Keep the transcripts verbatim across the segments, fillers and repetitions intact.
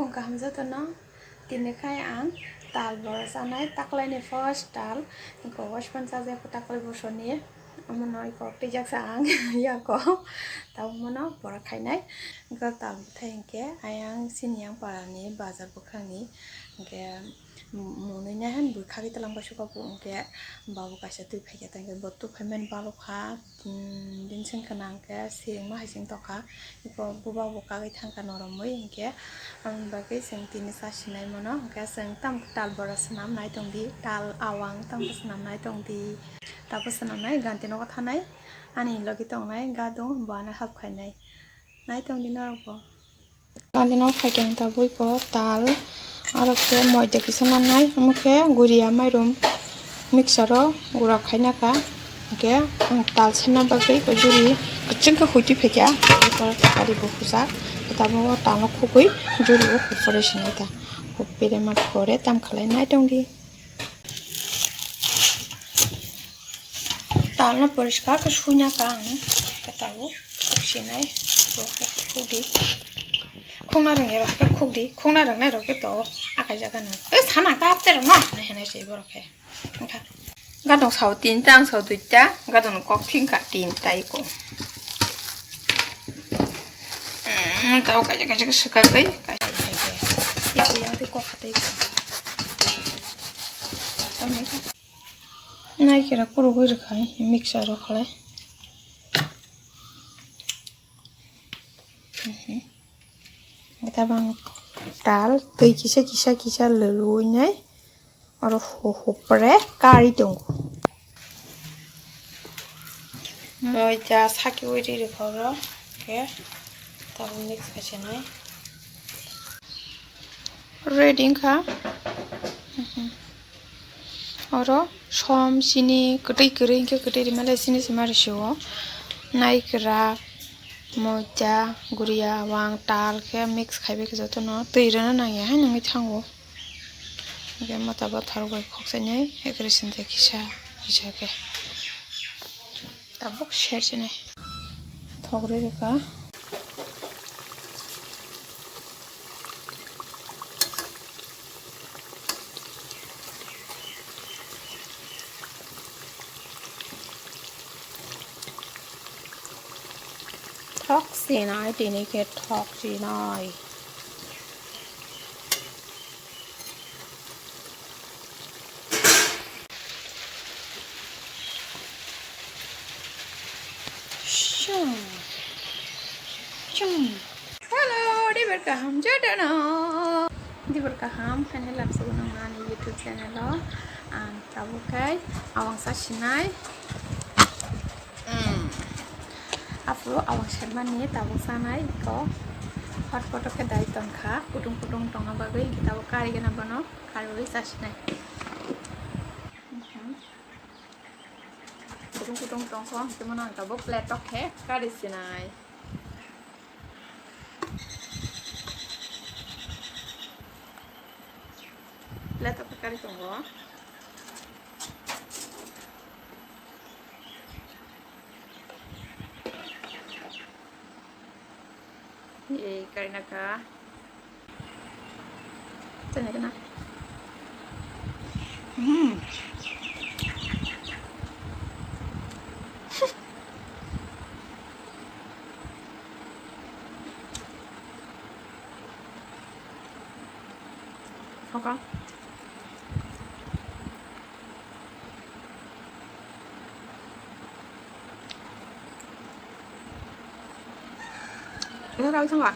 Kaham jotono, tini khai ang tal bora chanai, taklaini first tal, iko waispan chajak taklai bosorni, omono iko twijak sa ang yago, tabuk mono bora khainai, iko tal bwthai hinkhe ayang sini yang parani bazar bwkhakni, hinkhe mwnwi nai han bwkhagwi twlang paisukha bo hinkhe babu kaisa twi phaikha tei hinkhe bo twi phaimani balokha. Hmm, bini sengkhe nang khe sirikma hai sing tokha, iko buba bo kagwi thangkha noromwi hinkhe, aboni bagwi chwng tini chasinai mano, hinkhe chwng tamo khe tal bora swnam nai tongdi, tal awang tamo khe swnam nai tongdi, tabuk swnam nai ganti nogo thanai, ani logi tongnai gadung bo ano help khainai, nai tongdi norok bo. Ani nok hai khe tabuk iko tal, aro khe moida kisa nannai, omo khe guria mairum mixture o gura khaina kha, hinkhe ang tal serna bagwi iko juri kwchwng khe huitwi phaikha, iko tokari bo hujak, tabuk o tal no khugwi juri o hupre sinai ta, hupre ma pore tam khlai nai tongdi. Talno poriskar khe suina kha ang, khe tabuk khuk sinai, bo khe khukdi. Khukna rwngya rok khe khukdi, khukna rwngnai rok khe to akai jaga no. E sana kap te rwno hinwi hinwi se borok khe. Wngkha. Gadong sao tinta, ang sao duita, gadong kok thingkha tinta iko. Mm, tao kaisa kaisa khe swkagwi, kaisa kaisa khe. Iko yang tei kok hatai iko. Tamni kha. Naikera kurugwi rwkha mixture o khlai. Mhm. Tabang tal twi kisa kisa kisa lwlwinai oro hu-, hupre kari tongo. Moida saki uri rwkha oro khe tabuk mix khasinai. Ready wngkha. Mhm. Oro som, sini, kwtwi kwrwi hinkhe kwtwi rwmani sini se ma rwsio. Naikra, moida, guria, wang, tal khe mix khaibai khe jotono twi rwna nangya haino wngwi thango. Hinkhe mota bwtharok bai khoksainai ekre sinjak kisa kisa khe. Tabuk ser sini. Thok rwi rwkha. Thok sinai tini khe thok sinai. Shoo. Shoo. Hello, dibor kaham jotono. Dibor kaham, haino lamsogo nang ani YouTube channel o. Ang tabuk khe awang sa sinai. Mm. Aphuru awang sermani tabuk sanai ko. Hot pot o khe dai tongkha, kutung kutung tongna bagwi, hinkhe tabuk kari gana bono. Kharwi chasinai. Kutung kutung tongkho, hwnkhe mano ang tabuk plate o khe kari sinai. Plate o khe kari tongo. Ei, karinaka. Tene kena. Hmm. Oka. Ito rawi sangka.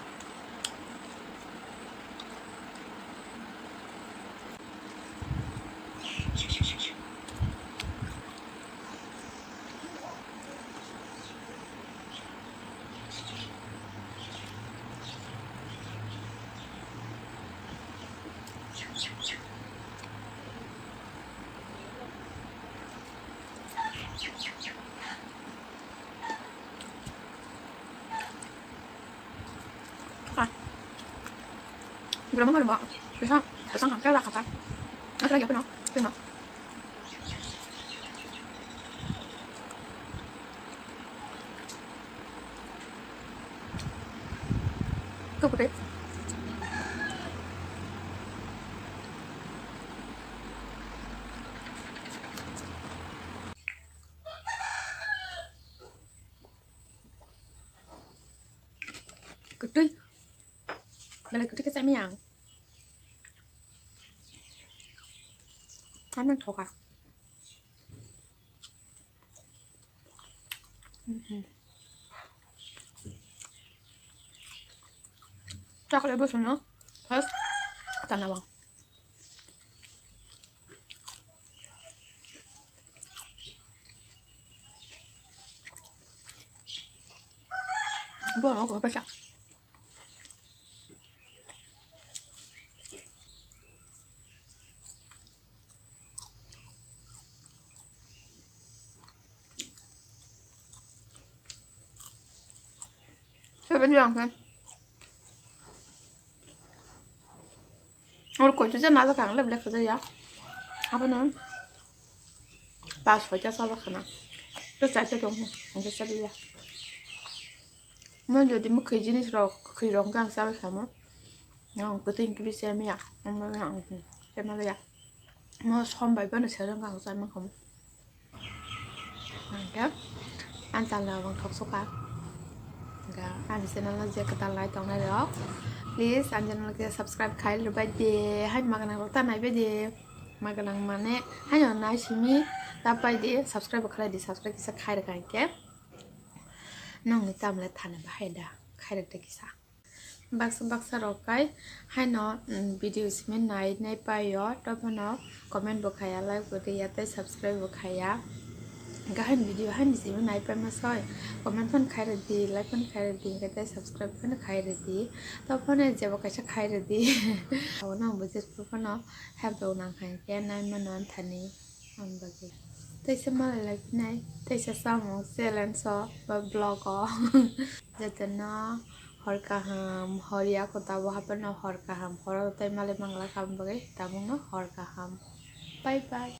Ah. Gula mama rumah. Bisa, bisa nggak kira kata. Nanti lagi apa no? Terima. Tuh, putih. Twi. Belai kwtwi khe chaimaya ang. Ang nang thoka. Mhm. Chocolate bo sano. First, tana bang. Bo no ko pasa. Seven lang kan. Or koitu je maja kang le black kaja ya. Apa no? Pas hoja sala khana. To chai to dong. Ang sa biya. Mo jodi mo khei jinis rok, khei rok kang sa khamo. Ang kuting kibi semia. Ang ma ang. Semia ya. Mo som bai bano serang kang sa ma khamo. Hingke ang channel rok thok soka. Hingke ani channel no je kwtal nai tongnai rok, please ani channel no khe subscribe khai rwbai di. Hai maganang rok ta naibai di. Maganang mane haino nai simi ta pai di, subscribe bo khlai di, subscribe kisa khai rwkha hingke. Nongni tamle thani bahai da khai rwk de kisa. Baksa baksa rok kai haino, mm, video simi nai nai paio, tophano comment bo khaya, like bo riya, tei subscribe bo khaya. Gahan video haini simi nai paima soi, comment phano khai rwdi, like phano khai rwdi, hingke tei subscribe phano khai rwdi. Tophano jebo kaisa khai rwdi. Abono ang bo jespo phano help rok nang kha hingke nai mano anthani. Ang bagwi. Teisa malai lai phinai, teisa samung challenge o ba vlog o. Jotono hor kaham, hor ya kota bo haphano hor kaham, horo tei malai mangla kaham bagwi tabukno hor kaham. Bye bye.